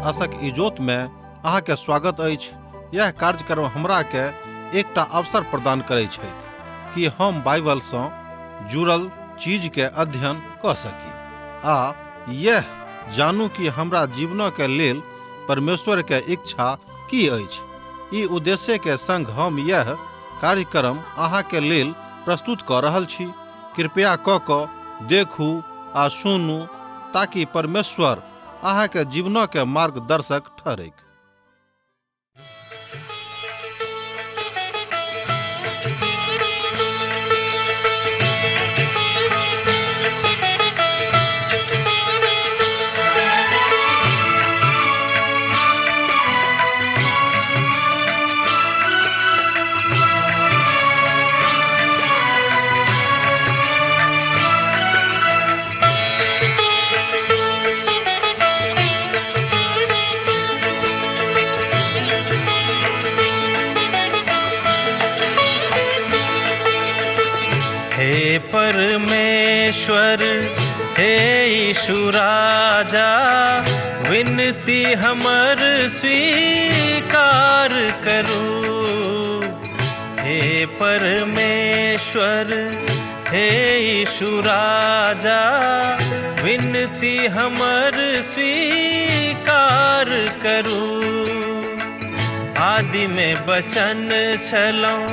आशक इजोत में अहाँ के स्वागत अछि। यह कार्यक्रम हमरा के एकटा अवसर प्रदान करै छथि कि हम बाइबल सँ जुड़ल चीज के अध्ययन कऽ सकी आ यह जानू कि हमरा जीवन के लेल परमेश्वर के इच्छा की अछि। ई उद्देश्य के संग हम यह कार्यक्रम अहाँ के लेल प्रस्तुत कऽ रहल छी। कृपया कऽ कऽ देखू आ सुनू ताकि परमेश्वर अहाँ के जीवन के मार्गदर्शक ठहरैक। हे परमेश्वर, हे यीशु राजा, विनती हमर स्वीकार करू। हे परमेश्वर, हे यीशु राजा, विनती हमर स्वीकार करू। आदि में बचन छलौं,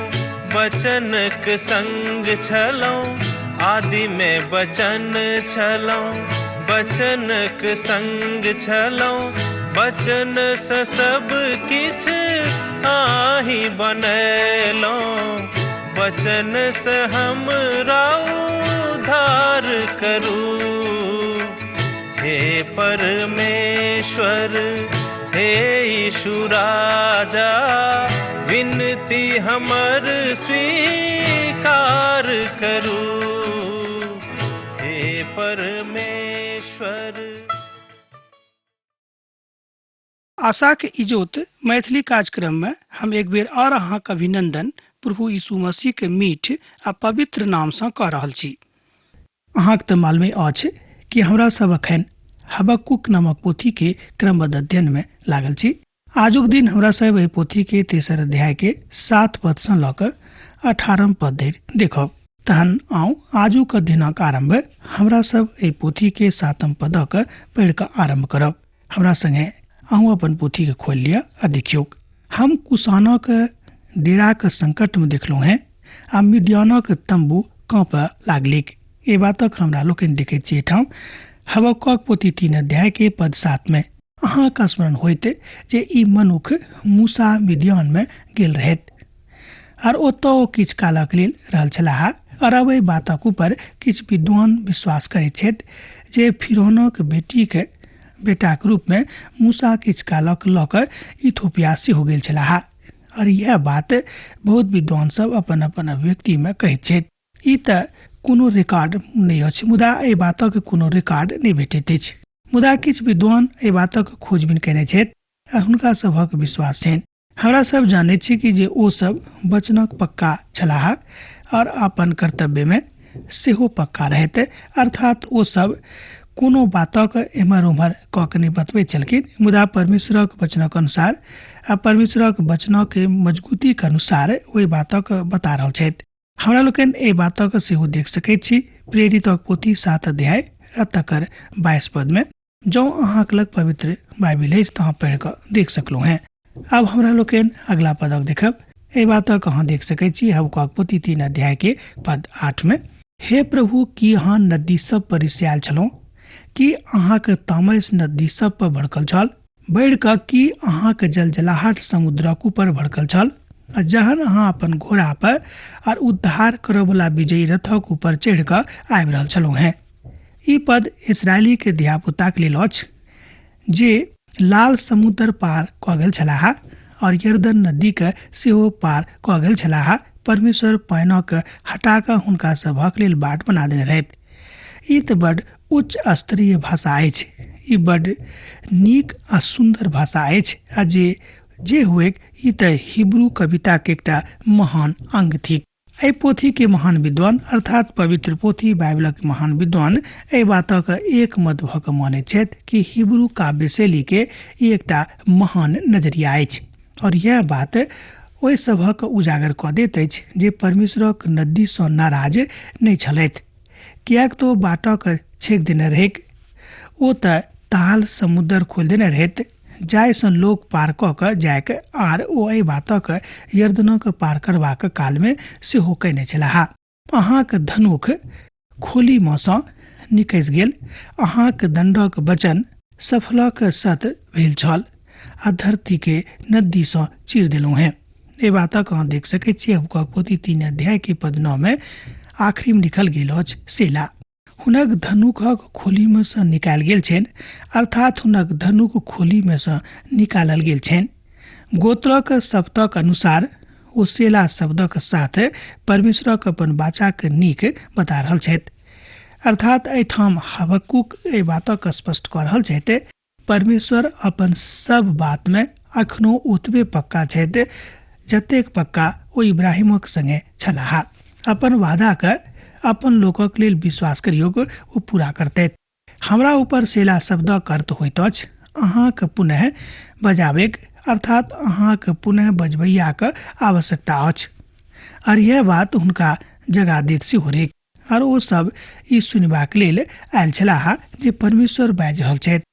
बचनक संग छलौं। आदि में बचन छलौं, बचनक संग छलौं। बचन से सब किछ आही बनेलौं। बचन से हमरा उद्धार करू। हे परमेश्वर, हे यीशु राजा, विनती हमर स्वीकार करू। हे परमेश्वर। आशाक इजोत मैथिली कार्यक्रम में हम एक बेर और अहाँक अभिनंदन प्रभु यीशु मसीह के मीठ आ पवित्र नाम सँ कऽ रहल छी। अहाँक तऽ मालूमे अछि कि हमरा सब अखन हबक्कुक नामक पोथी के क्रमबद्ध अध्ययन में लागल छी। आजुक दिन हमरा सब एहि पोथी के तेसर अध्याय के 7 पद सँ लऽ कऽ 18 पद धरि देखब। तहन आउ आजुक अध्ययनक आरम्भ हमरा सब एहि पोथी के 7 पदक पढ़ि कऽ आरम्भ करब। हमरा संगे अहूँ अपन पोथी के खोलि लिअ आ देखियौक। हम कुसानक डेराक संकट में देखलहुँ हेँ आ मिद्यानक तम्बू काँपऽ लागलिक। एहि बातक हमरा लोकनि देखैत छी एहिठाम हबक्कुक पोथी 3 अध्याय के पद 7 में। अहाँक स्मरण होइत जे ई मनुख मूसा मिद्यान में गेल रहैत आर ओतऽ ओ किछु कालक लेल रहल छलाह। और अब एहि बातक ऊपर किछु विद्वान विश्वास करैत छथि जे फिरौनक बेटीक बेटाक रूप में मूसा किछु कालक लऽ कऽ इथोपिया सेहो गेल छलाह। और इएह बात बहुत विद्वान सब अपन अपन अभिव्यक्ति में कहैत छथि। ई तऽ कोनो रिकॉर्ड नहि अछि, मुदा एहि बातक कोनो रिकॉर्ड नहि भेटैत अछि। मुदा किछु विद्वान एहि बातक खोजबीन कयने छथि आ हुनका सभक विश्वास छनि। हमरा सब जानैत छी कि जे ओ सब वचनक पक्का छलाह और अपन कर्तव्य में सेहो पक्का रहैत, अर्थात ओ सब कोनो बातक एम्हर ओम्हर कऽ के नहि बतबैत छलखिन, मुदा परमेश्वरक वचनक अनुसार आ परमेश्वरक वचनक मजबूतीक अनुसार ओहि बातक बता रहल छथि। हमरा लोकनि एहि बातक सेहो देख सकैत छी प्रेरितक पोथी 7 अध्याय आ तकर 22 पद में। जँ अहाँक लग पवित्र बाइबिल अछि तऽ अहाँ पढ़ि कऽ देख सकलहुँ हेँ। आब हमरा लोकनि अगला पदक देखब। एहि बातक अहाँ देख सकैत छी हबक्कुक पोथी 3 अध्याय के पद 8 में। हे प्रभु, की अहाँ नदी सब पर रिसियाल छलहुँ? की अहाँक तामस नदी सब पर भड़कल छल? बढ़ि कऽ की अहाँक जलजलाहट समुद्रक ऊपर भड़कल छल? आ जहन अहाँ अपन घोड़ा पर आर उद्धार करऽवला विजयी रथक ऊपर चढ़ि कऽ आबि रहल छलहुँ हेँ। ई पद इसराइली के धियापुताक लेल अछि जे लाल समुद्र पार कऽ गेल छलाह और यरदन नदी के सेहो पार कऽ गेल छलाह। परमेश्वर पानिक हटा कऽ हुनका सभक लेल बाट बना देने रहथि। ई तऽ बड उच्च स्तरीय भाषा अछि। ई बड नीक आ सुन्दर भाषा अछि आ जे हुएक ई तऽ हिब्रू कविता के एकटा महान अंग थिक। एहि पोथीके महान विद्वान अर्थात पवित्र पोथी बाइबलक महान विद्वान एहि बातक एक मत भऽ कऽ मानैत छथि कि हिब्रू काव्य शैलीके ई एकटा महान नजरिया अछि और यह बात ओहि सभक उजागर कऽ दैत अछि जे परमेश्वरक नदीसँ नाराज नहि छलथि, किएक तऽ ओ बाटक छेक देने रहैक। ओ तऽ ताल समुद्र खोलि देने रहैत जाहिसँ लोक पार कऽ कऽ जायक, आर ओ एहि बातक यर्दनक पार करबाक कालमे सेहो कयने छलाह। अहाँक धनुख खोलीमे सँ निकसि गेल, अहाँक दण्डक वचन सफलक सत भेल छल आ धरतीके नदीसँ चीर देलहुँ हेँ। एहि बातक अहाँ देख सकैत छी हबकुक पोथी 3 अध्याय के पद 9 मे आखिरीमे लिखल गेल अछि सेला। हुनक धनुखक खोलीमे सँ निकालि गेल छनि, अर्थात हुनक धनुख खोलीमे सँ निकालल गेल छनि। गोत्रक शब्दक अनुसार ओ सेला शब्दक साथ परमेश्वरक अपन बाचाक नीक बता रहल छथि। अर्थात एहिठाम हबक्कुक एहि बातक स्पष्ट कऽ रहल छथि, परमेश्वर अपन सब बातमे अखनो ओतबे पक्का छथि जतेक पक्का ओ इब्राहिमक संगे छलाह। अपन वादाके अपन लोकक लेल विश्वास करियौक, ओ पूरा करतथि। हमरा ऊपर सेला शब्दक अर्थ होइत अछि अहाँके पुनः बजाबैक, अर्थात अहाँके पुनः बजबैयाक आवश्यकता अछि। आर यह बात हुनका जगा देत सेहो रहैक। आर ओ सब ई सुनबाक लेल आयल छलाह जे परमेश्वर बाजि रहल छथि।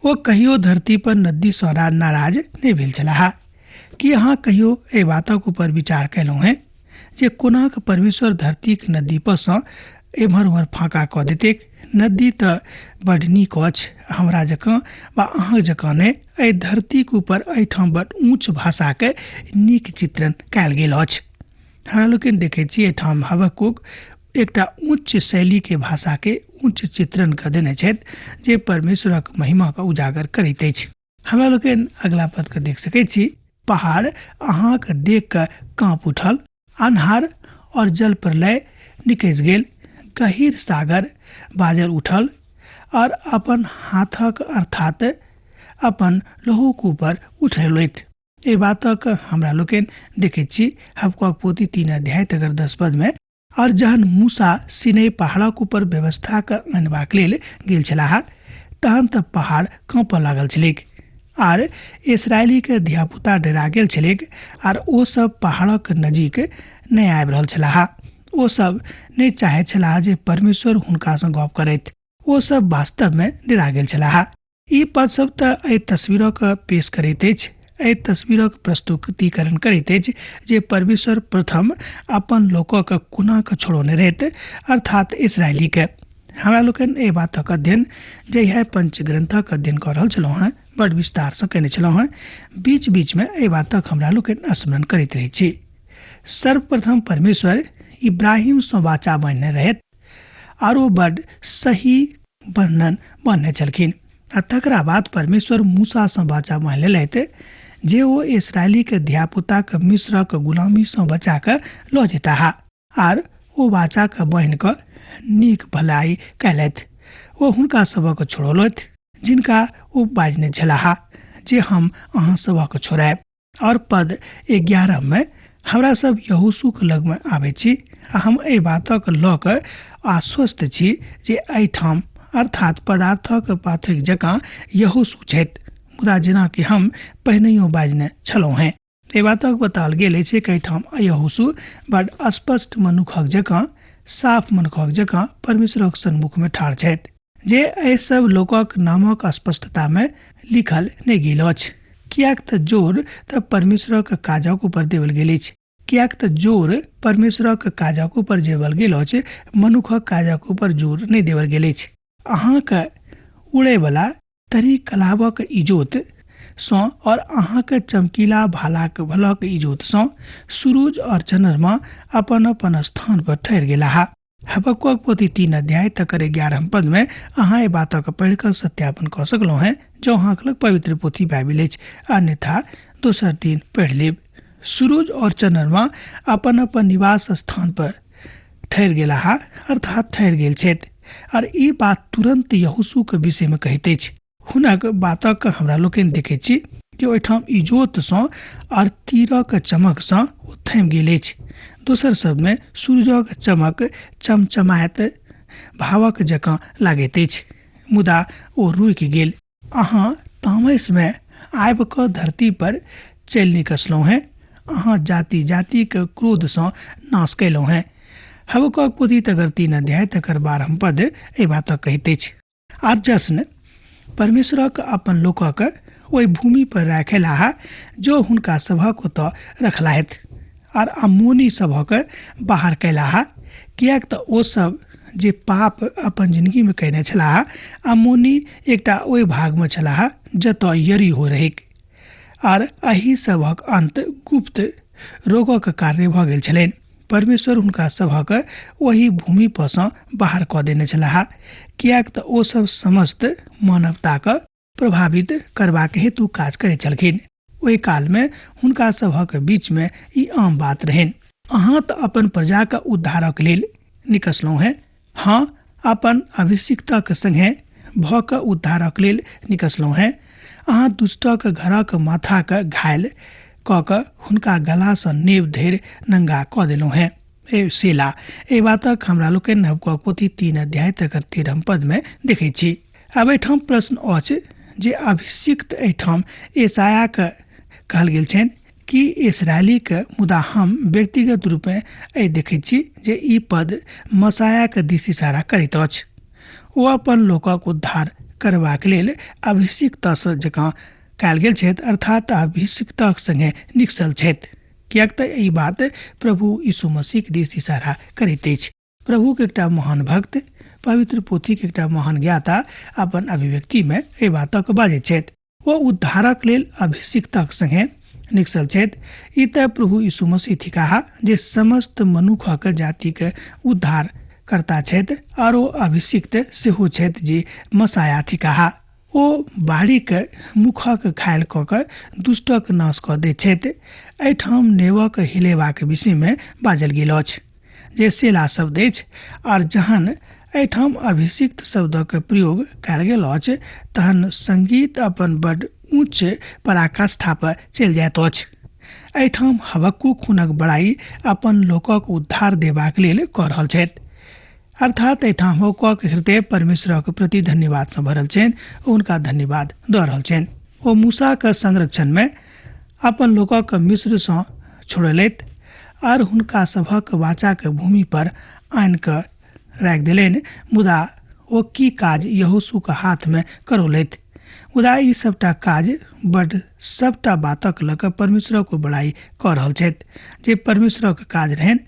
ओ कहियो धरती पर नदीसँ नाराज नहि भेल छलाह। की अहाँ कहियो एहि बातक ऊपर विचार कयलहुँ हेँ जे कोनाक परमेश्वर धरतीक नदी पर सँ एम्हर ओम्हर फाँका कऽ देतैक? नदी तऽ बड्ड नीक अछि, हमरा जकाँ वा अहाँ जकाँ नहि। एहि धरतीक ऊपर एहिठाम बड्ड ऊँच भाषाके नीक चित्रण कयल गेल अछि। हमरा लोकनि देखैत छी एहिठाम हबक्कुक एकटा उच्च शैलीके भाषाके उच्च चित्रण कऽ देने छथि जे परमेश्वरक महिमाके उजागर करैत अछि। हमरा लोकनि अगला पदके देख सकैत छी, पहाड़ अहाँके देख कऽ काँप उठल, अन्हार और जल प्रलय निकसि गेल, गहीर सागर बाजल उठल और अपन हाथक अर्थात अपन लहूक ऊपर उठेलथि। एहि बातक हमरा लोकनि देखैत छी हबकुक पोथी 3 अध्याय तकर 10 पद में। और जहन मूसा सिनै पहाड़क ऊपर व्यवस्थाक अनबाक लेल गेल छलाह तहन तऽ पहाड़ काँपऽ लागल छलैक आर इसरायलीके धियापुता डरा गेल छलैक आर ओ सब पहाड़क नजीक नहि आबि रहल छलाह। ओ सब नहि चाहैत छलाह जे परमेश्वर हुनकासँ गप करैत। ओ सब वास्तवमे डरा गेल छलाह। ई पद सब तऽ एहि तस्वीरक पेश करैत अछि, एहि तस्वीरक प्रस्तुतिकरण करैत अछि जे परमेश्वर प्रथम अपन लोकक कोना कऽ छोड़ौने रहैत, अर्थात इसरायलीके। हमरा लोकनि एहि बातक अध्ययन जहिया पंचग्रंथक अध्ययन कऽ रहल छलहुँ हेँ बड़ विस्तारसँ कयने छलहुँ हेँ। बीच बीचमे एहि बातक हमरा लोकनि स्मरण करैत रहै छी। सर्वप्रथम परमेश्वर इब्राहिमसँ वाचा बान्हने रहैत आर ओ बड सही वर्णन बान्हने छलखिन आ तकरा बाद परमेश्वर मूसासँ वाचा बान्हि लेलथि जे ओ इसरायलीके धियापुताके मिस्रक गुलामीसँ बचा कऽ लऽ जेताह आर ओ वाचाके बान्हि कऽ नीक भलाई कयलथि। ओ हुनका सभक छोड़ौलथि जिनका ओ बाजने छलाह जे हम अहाँ सभक छोड़ायब। और पद 11 में हमरा सब यहोशूक लगमे आबै छी आ हम एहि बातक लऽ कऽ आश्वस्त छी जे एहिठाम अर्थात पदार्थक पाथरिक जकाँ यहोशू छथि, मुदा जेनाकि हम पहिनहियो बाजने छलहुँ हेँ। एहि बातक बताओल गेल अछि कि एहिठाम यहोशू बड स्पष्ट मनुखक जकाँ, साफ मनुखक जकाँ परमेश्वरक सन्मुखमे ठाढ़ छथि, जे एहि सब लोकक नामक स्पष्टतामे लिखल नहि गेल अछि, किएक तऽ जोर तऽ परमेश्वरक काजक ऊपर देवल गेल अछि। किएक तऽ जोर परमेश्वरक काजक ऊपर देवल गेल अछि, मनुखक काजक ऊपर जोर नहि देवल गेल अछि। अहाँके उड़ैवला तरी कलाबक इजोत सँ और अहाँके चमकीला भालाक भलक इजोत सँ सूरज और चन्द्रमा अपन अपन स्थान पर ठहरि गेलाह। हबक्कुक पोथी 3 अध्याय तकर 11 पद में अहाँ एहि बातक पढ़ि कऽ सत्यापन कऽ सकलहुँ हेँ जँ अहाँके लग पवित्र पोथी बाइबिल अछि, अन्यथा दोसर दिन पढ़ि लेब। सूरज और चन्द्रमा अपन अपन निवास स्थान पर ठहरि गेलाह, अर्थात ठहरि गेल छथि। और ई बात तुरंत यहोशूके विषयमे कहैत अछि। हुनक बातक हमरा लोकनि देखैत छी कि ओहिठाम इजोतसँ और तीरक चमकसँ ओ थमि गेल अछि। दोसर शब्दमे सूरजक चमक चमचमाइत भावक जकाँ लागैत अछि, मुदा ओ रुकि गेल। अहाँ तामसमे आबि कऽ धरती पर चलि निकसलहुँ हेँ, अहाँ जाति जातिके क्रोधसँ नाश कयलहुँ हेँ। हबकक पोथी तकर 3 अध्याय तकर 12 पद एहि बातक कहैत अछि। आर जश्न परमेश्वरक अपन लोकक ओहि भूमि पर राखेलाह जो हुनका सभक ओतऽ रखलाहथि, आर अम्मोनी सभक बाहर कयलाह, किएक तऽ ओ सब जे पाप अपन जिंदगीमे कयने छलाह, अम्मोनी एकटा ओहि भागमे छलाह जतऽ यरीहो रहैक, आर एहि सभक अन्त गुप्त रोगक कार्य भऽ गेल छलनि। परमेश्वर हुनका सभक ओहि भूमि परसँ बाहर कऽ देने छलाह, किएक तऽ ओ सब समस्त मानवताके प्रभावित करबाक हेतु काज करैत छलखिन। ओहि कालमे हुनका सभक बीचमे ई आम बात रहनि। अहाँ तऽ अपन प्रजाके उद्धारक लेल निकसलहुँ हेँ, हाँ अपन अभिषिक्तक संगे भऽ कऽ उद्धारक लेल निकसलहुँ हेँ। अहाँ दुष्टक घरक माथाके घायल कऽ कऽ हुनका गलासँ नेब धरि नंगा कऽ देलहुँ हेँ। ए सेला, एहि बातक हमरा लोकनि हबकुक पोथी 3 अध्याय तकर 13 पदमे देखै छी। आब एहिठाम प्रश्न अछि जे अभिषिक्त एहिठाम एसायाके कहल गेल छनि कि इसराइलीके, मुदा हम व्यक्तिगत रूपे एहि देखैत छी जे ई पद मसायाके दिस इशारा करैत अछि। ओ अपन लोकक उद्धार करबाक लेल अभिषिक्तसँ जकाँ कयल गेल छथि, अर्थात अभिषिक्तक संगे निकसल छथि, किएक तऽ ई बात प्रभु यीशु मसीहके दिस इशारा करैत अछि। प्रभुके एकटा महान भक्त, पवित्र पोथीके एकटा महान ज्ञाता अपन अभिव्यक्तिमे एहि बातक बाजैत छथि। ओ उद्धारक लेल अभिषिक्तक संगे निकसल छथि। ई तऽ प्रभु यीशु मसीह थिकाह जे समस्त मनुखक जातिके उद्धार करता छथि, आर ओ अभिषिक्त सेहो छथि जे मसाया थिकाह। ओ बाढ़िके मुखक घायल कऽ कऽ दुष्टक नाश कऽ दैत छथि। एहिठाम नेवक हिलेबाक विषयमे बाजल गेल अछि जे सेला शब्द अछि, आर जहन एहिठाम अभिषिक्त शब्दक प्रयोग कयल गेल अछि तहन संगीत अपन बड ऊँच पराकाष्ठा पर चलि जाइत अछि। एहिठाम हबक्कुक हुनक बड़ाई अपन लोकक उद्धार देबाक लेल कऽ रहल छथि, अर्थात एहिठाम हबक्कुक हृदय परमेश्वरक प्रति धन्यवादसँ भरल छनि, ओ हुनका धन्यवाद दऽ रहल छनि। ओ मूसाक संरक्षणमे अपन लोकक मिस्रसँ छोड़लथि आर हुनका सभक वाचाक भूमि पर आनि कऽ राखि देलनि, मुदा ओ की काज यहोशूक हाथमे करौलथि। मुदा ई सबटा काज बड सबटा बातक लऽ कऽ परमेश्वरक बड़ाई कऽ रहल छथि जे परमेश्वरक काज रहनि।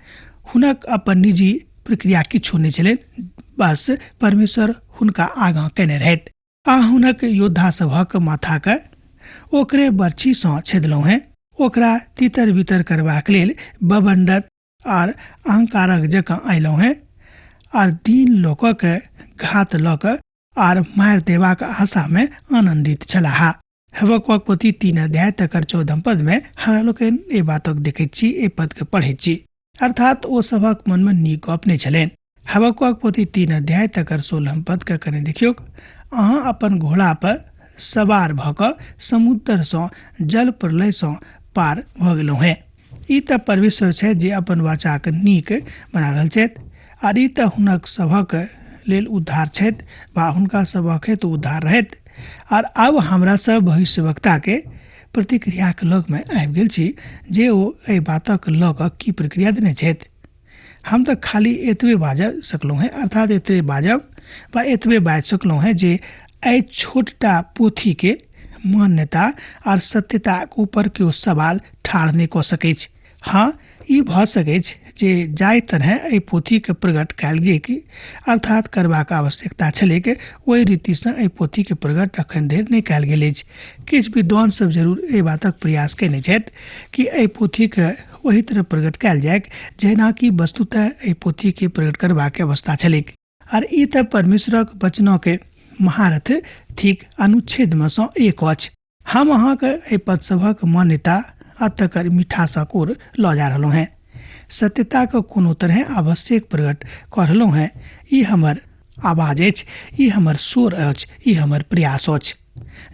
हुनक अपन निजी प्रक्रिया किछु नहि छलनि, बस परमेश्वर हुनका आगाँ कयने रहथि। आ हुनक योद्धा सभक माथाके ओकरे बर्छीसँ छेदलहुँ हेँ, ओकरा तितर बितर करबाक लेल बबंडर आर अहंकारक जकाँ अयलहुँ हेँ, आर दीन लोकक घात लऽ कऽ आर मारि देबाक आशामे आनन्दित छलाह। हबकुक पोथी 3 अध्याय तकर 14 पदमे हमरा लोकनि एहि बातक देखैत छी, एहि पदके पढ़ैत छी। अर्थात ओ सभक मनमे नीक गप नहि छलनि। हबकुक पोथी 3 अध्याय तकर 16 पदके कने देखियौक। अहाँ अपन घोड़ा पर सवार भऽ कऽ समुद्रसँ जल प्रलयसँ पार भऽ गेलहुँ हेँ। ई तऽ परमेश्वर छथि जे अपन वाचाके नीक बना रहल छथि, आर ई तऽ हुनक सभक लेल उद्धार छथि वा हुनका सभक हेतु उद्धार रहैत। आर आब हमरा सब भविष्यवक्ताके प्रतिक्रियाके लगमे आबि गेल छी जे ओ एहि बातक लऽ कऽ की प्रक्रिया देने छथि। हम तऽ खाली एतबे बाजि सकलहुँ हेँ, अर्थात एतबे बाजब वा एतबे बाजि सकलहुँ हेँ जे एहि छोटटा पोथीके मान्यता आर सत्यताक ऊपर केओ सवाल ठाढ़ नहि कऽ सकैछ। हाँ, ई भऽ सकैछ जे जाहि तरहे एहि पोथीके प्रकट कयल गेल, अर्थात करबाक आवश्यकता छलैक, ओहि रीतिसँ एहि पोथीके प्रकट अखन धरि नहि कयल गेल अछि। किछु विद्वान सब जरूर एहि बातक प्रयास कयने छथि कि एहि पोथीके ओहि तरह प्रकट कयल जाय जेना कि वस्तुतः एहि पोथीके प्रकट करबाक अवस्था छलैक। आर ई तऽ परमेश्वरक वचनके महारथ थिक अनुच्छेदमे सँ एक अछि। हम अहाँके एहि पद सभक मान्यता आ तकर मिठासक ओर लऽ जा रहलहुँ हेँ। सत्यताके कोनो तरहे आवश्यक प्रकट कऽ रहलहुँ हेँ। ई हमर आवाज अछि, ई हमर स्वर अछि, ई हमर प्रयास अछि।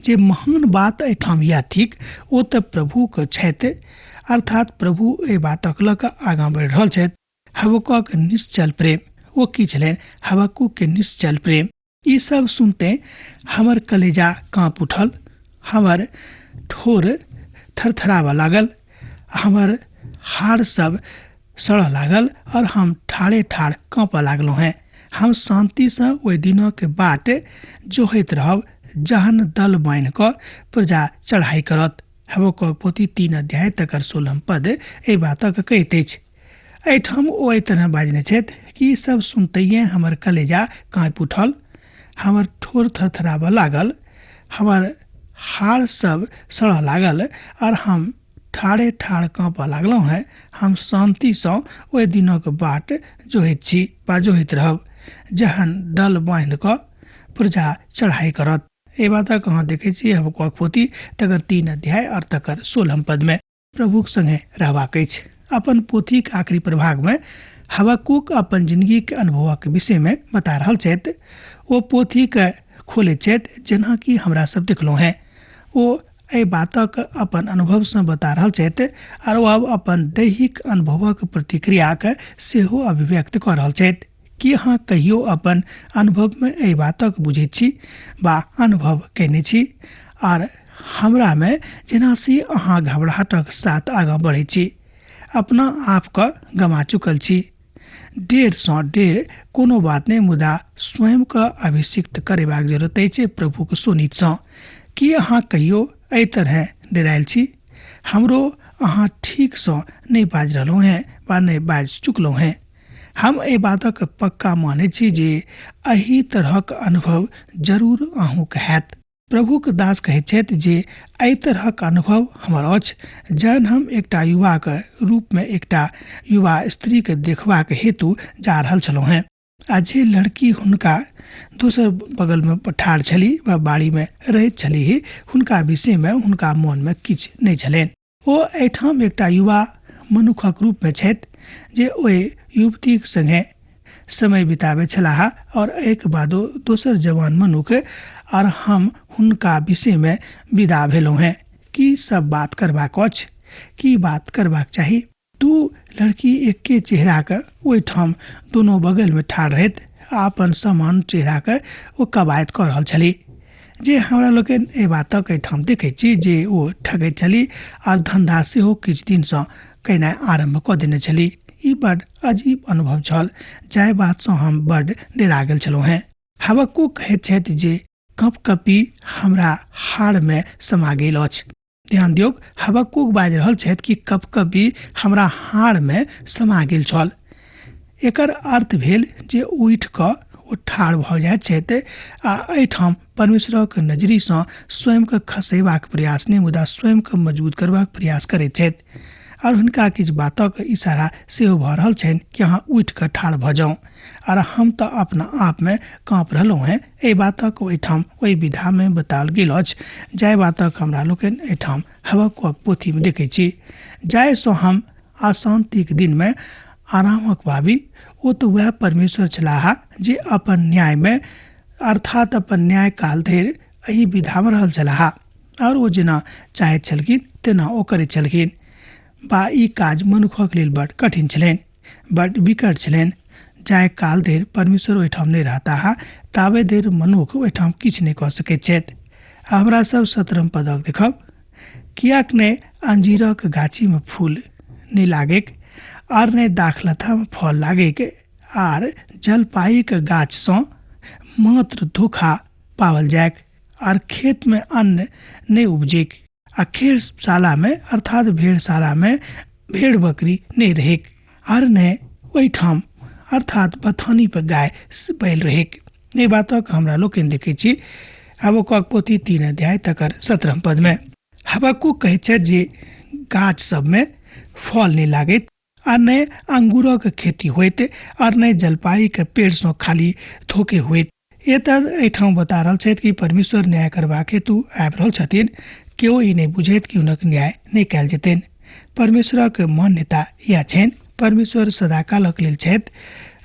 जे महान बात एहिठाम यैह थिक, ओ तऽ प्रभुके छथि अर्थात प्रभु एहि बातक लऽ कऽ आगाँ बढ़ि रहल छथि। हबक्कूक निश्चल प्रेम, ओ की छलनि? हबक्कूक के निश्चल प्रेम। ई सब सुनते हमर कलेजा काँप उठल, हमर ठोर थरथराबऽ लागल, हमर हाड़ सब सड़ऽ लागल और हम ठाढ़े ठाढ़ काँपऽ लागलहुँ हेँ। हम शान्तिसँ ओहि दिनक बाट जोहैत रहब जहन दल बान्हि कऽ प्रजा चढ़ाइ करत। हबक्कूक पोथी 3 अध्याय तकर 16 पद एहि बातक कहैत अछि। एहिठाम ओ एहि तरह बाजने छथि कि सब सुनतैये हमर कलेजा काँपि उठल, हमर ठोर थरथराबऽ लागल, हमर हाड़ सब सड़ऽ लागल और हम ठाढ़े ठाढ़ काँपऽ लागलहुँ हेँ। हम शान्तिसँ ओहि दिनक बाट जोहैत छी वा जोहैत रहब जहन दल बान्हि कऽ प्रजा चढ़ाइ करत। एहि बातक अहाँ देखै छी हबक्कूक पोथी तकर 3 अध्याय और तकर 16 पदमे। प्रभुक संगे रहबाक अछि। अपन पोथीक आखिरी प्रभागमे हबक्कूक अपन जिंदगीक अनुभवक विषयमे बता रहल छथि। ओ पोथीके खोलैत छथि जेना कि हमरा सब देखलहुँ हेँ। ओ एहि बातक अपन अनुभवसँ बता रहल छथि आर ओ आब अपन दैहिक अनुभवक प्रतिक्रियाक सेहो अभिव्यक्त कऽ रहल छथि। की अहाँ कहियो अपन अनुभवमे एहि बातक बुझैत छी वा अनुभव कयने छी? आर हमरामे जेना से अहाँ घबराहटक साथ आगाँ बढ़ैत छी, अपना आपके गमा चुकल छी। डेरसँ डेर कोनो बात नहि, मुदा स्वयंके अभिषिक्त करेबाक जरूरत अछि प्रभुक सोनितसँ। की अहाँ कहियो एहि तरहे डेरायल छी? हमरो अहाँ ठीकसँ नहि बाजि रहलहुँ हेँ वा नहि बाजि चुकलहुँ हेँ। हम एहि बातक पक्का मानै छी जे एहि तरहक अनुभव जरूर अहूँके हैत। प्रभुक दास कहैत छथि जे एहि तरहक अनुभव हमर अछि जहन हम एकटा युवाक रूपमे एकटा युवा स्त्रीके देखबाक हेतु जा रहल छलहुँ हेँ आ जे लड़की हुनका दोसर बगलमे ठाढ़ छली वा बाड़ीमे रहैत छलीह, हुनका विषयमे हुनका मोनमे किछु नहि छलनि। ओ एहिठाम एकटा युवा मनुखक रूपमे छथि जे ओहि युवतीक संगे समय बिताबै छलाह और एहिके बादो दोसर जवान मनुख और हम हुनका विषयमे विदा भेलहुँ हेँ। की सब बात करबाक अछि, की बात करबाक चाही? दू लड़की एके चेहराके ओहिठाम दोनो बगलमे ठाढ़ रहैत आ अपन समान चेहराके ओ कवायद कऽ रहल छली। जे हमरा लोकनि एहि बातक एहिठाम देखै छी जे ओ ठगैत छली आर धन्धा सेहो किछु दिनसँ केनाइ आरम्भ कऽ देने छली। ई बड अजीब अनुभव छल जाहि बातसँ हम बड डेरा गेल छलहुँ हेँ। हबक्कूक कहैत छथि जे कँपकँपी हमरा हाड़मे समा गेल अछि। ध्यान दियौक, हबक्कूक बाजि रहल छथि कि कपकपी हमरा हाड़मे समा गेल छल। एकर अर्थ भेल जे उठि कऽ ओ ठाढ़ भऽ जाइत छथि आ एहिठाम परमेश्वरक नजरिसँ स्वयंके खसेबाक प्रयास नहि मुदा स्वयंके मजबूत करबाक प्रयास करैत छथि और हुनका किछु बातक इशारा सेहो भऽ रहल छनि कि अहाँ उठि कऽ ठाढ़ भऽ जाउ आर हम तऽ अपना आपमे काँप रहलहुँ हेँ। एहि बातक ओहिठाम ओहि विधामे बताओल गेल अछि जाहि बातक हमरा लोकनि एहिठाम हबक्कूक पोथीमे देखै छी। जाहिसँ हम अशान्तिक दिनमे आरामक पाबी। ओ तऽ वएह परमेश्वर छलाह जे अपन न्यायमे अर्थात अपन न्याय काल धरि एहि विधामे रहल छलाह और ओ जेना चाहैत छलखिन तेना ओ करैत छलखिन। बा ई काज मनुखक लेल बड कठिन छलनि, बड विकट छलनि। जाहि काल धरि परमेश्वर ओहिठाम नहि रहताह ताबे धरि मनुख ओहिठाम किछु नहि कऽ सकैत छथि। आ हमरा सब 17 पदक देखब, किएक नहि अंजीरक गाछीमे फूल नहि लागैक आर नहि दाखलतामे फल लागैक आर जलपाईक गाछसँ मात्र धोखा पाओल जाइक आर खेतमे अन्न नहि उपजैक आ खेरशालामे अर्थात भेड़शालामे भेड़ बकरी नहि रहैक आर नहि ओहिठाम अर्थात बथानी पर गाय बैल रहैक। एहि बातक हमरा लोकनि देखै छी हबक्कूक पोथी 3 अध्याय तकर 17 पदमे। हबक्कूक कहैत छथि जे गाछ सबमे फल नहि लागैत आ नहि अंगूरक खेती होइत आर नहि जलपाईक पेड़सँ खाली धोखे होइत। एतऽ एहिठाम बता रहल छथि कि परमेश्वर न्याय करबाक हेतु आबि रहल छथिन। केओ ई नहि बुझैत कि हुनक न्याय नहि कयल जेतनि। परमेश्वरक मान्यता इएह छनि। परमेश्वर सदाकालक लेल छथि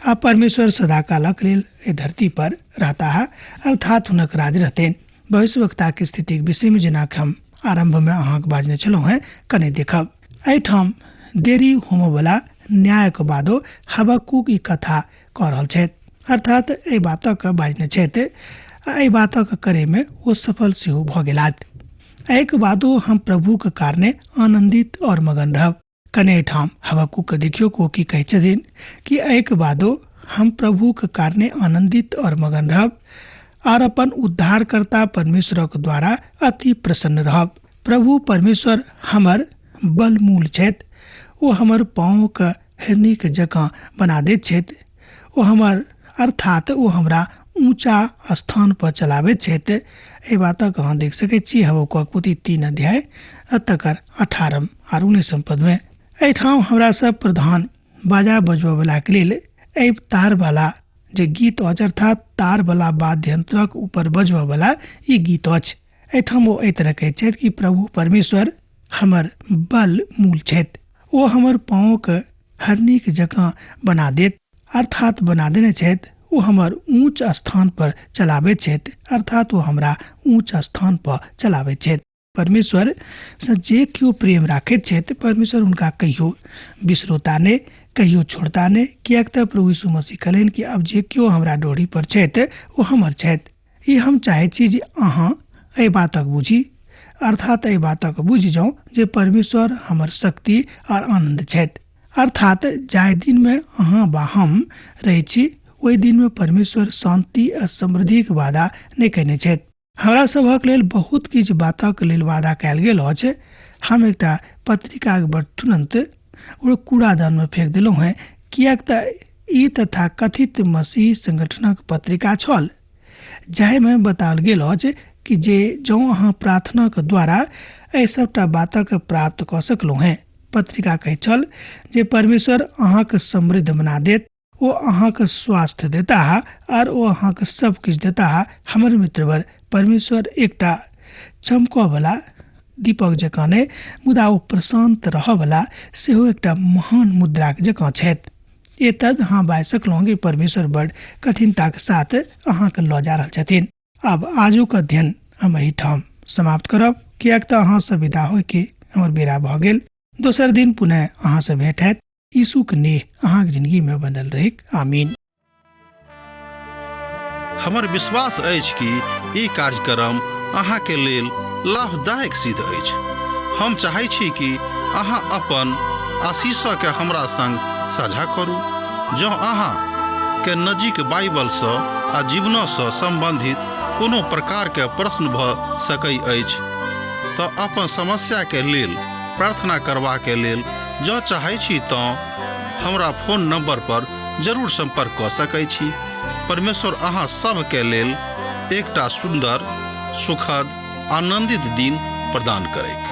आ परमेश्वर सदाकालक लेल एहि धरती पर रहताह, अर्थात हुनक राज रहतनि। भविष्यवक्ताक स्थितिक विषयमे जेना हम आरम्भमे अहाँके बाजने छलहुँ हेँ, कने देखब। एहिठाम देरी होमयवला न्यायक बादो हबक्कूक ई कथा कऽ रहल छथि, अर्थात एहि बातक बाजने छथि आ एहि बातक करैमे ओ सफल सेहो भऽ गेलाह। एहिके बादो हम प्रभुक कारणे आनन्दित आओर मगन रहब। कने एहिठाम हबक्कूक देखियौ, ओ की कहै छथिन कि एहिके बादो हम प्रभुक कारणे आनन्दित आओर मगन रहब आओर अपन उद्धारकर्ता परमेश्वरक द्वारा अति प्रसन्न रहब। प्रभु परमेश्वर हमर बलमूल छथि, ओ हमर पाँवके हिरणीके जकाँ बना दैत छथि, ओ हमर अर्थात ओ हमरा ऊँचा स्थान पर चलाबैत छथि। एहि बातक अहाँ देख सकैत छी हबक्कूक पोथी 3 अध्याय तकर 18 आर 19 पदमे। एहिठाम हमरा सब प्रधान बाजा बजबयवलाके लेल एहि तारवला जे गीत अछि, अर्थात तारवला वाद्य यंत्रक ऊपर बजबयवला ई गीत अछि। एहिठाम ओ एहि तरह कहैत छथि कि प्रभु परमेश्वर हमर बल मूल छथि, ओ हमर पाँवके हरनीक जकाँ बना देत, अर्थात बना देने छथि, ओ हमर ऊँच स्थान पर चलाबैत छथि, अर्थात ओ हमरा ऊँच स्थान पर चलाबैत छथि। परमेश्वर सँ जे केओ प्रेम राखैत छथि, परमेश्वर हुनका कहियो बिसरोता नहि, कहियो छोड़ता नहि, किएक तऽ प्रभु यीशु मसीह कहलनि कि अब जे केओ हमरा डोरी पर छथि ओ हमर छथि। ई हम चाहै छी जे अहाँ एहि बातक बुझी, अर्थात एहि बातक बुझि जाउ जे परमेश्वर हमर शक्ति आओर आनन्द छथि। अर्थात जाहि दिनमे अहाँ वा हम रहै छी ओहि दिनमे परमेश्वर शान्ति आ समृद्धिक वादा नहि कयने छथि। हमरा सभक लेल बहुत किछु बातक लेल वादा कयल गेल अछि। हम एकटा पत्रिकाक बड़ तुरन्त ओ कूड़ादानमे फेक देलहुँ हेँ, किएक तऽ ई तथा कथित मसीह संगठनक पत्रिका छल, जाहिमे बताओल गेल अछि कि जे जँ अहाँ प्रार्थनाक द्वारा एहि सभटा बातक प्राप्त कऽ सकलहुँ हेँ। पत्रिका कहैत छल जे परमेश्वर अहाँके समृद्ध बना देत, ओ अहाँके स्वास्थ्य देताह आर ओ अहाँके सब किछु देताह। हमर मित्रवर, परमेश्वर एकटा चमकऽवला दीपक जकाँ नहि, मुदा ओ प्रशान्त रहऽवला सेहो एकटा महान मुद्राक जकाँ छथि। एतद अहाँ बाजि सकलहुँ कि परमेश्वर बड़ कठिनताक साथ अहाँके लऽ जा रहल छथिन। आब आजुक अध्ययन हम एहिठाम समाप्त करब, किएक तऽ अहाँसँ विदा होइके हमर बेरा भऽ गेल। दोसर दिन पुनः अहाँसँ भेंट हैत। यीशुक नेह अहाँक जिंदगी में बनल रहैक। आमीन। हमर विश्वास अछि कि ई कार्यक्रम अहाँके लेल लाभदायक सिद्ध अछि। हम चाहै छी कि अहाँ अपन आशीषके हमरा संग साझा करू। जँ अहाँ के नजीक बाइबलसँ आ जीवनसँ सम्बन्धित कोनो प्रकारके प्रश्न भऽ सकै अछि तऽ अपन समस्याके लेल प्रार्थना करबाके लेल जँ चाहै छी तँ हमरा फोन नंबर पर जरूर संपर्क कऽ सकै छी। परमेश्वर अहाँ सभके लेल एकटा सुन्दर, सुखद, आनंदित दिन प्रदान करैक।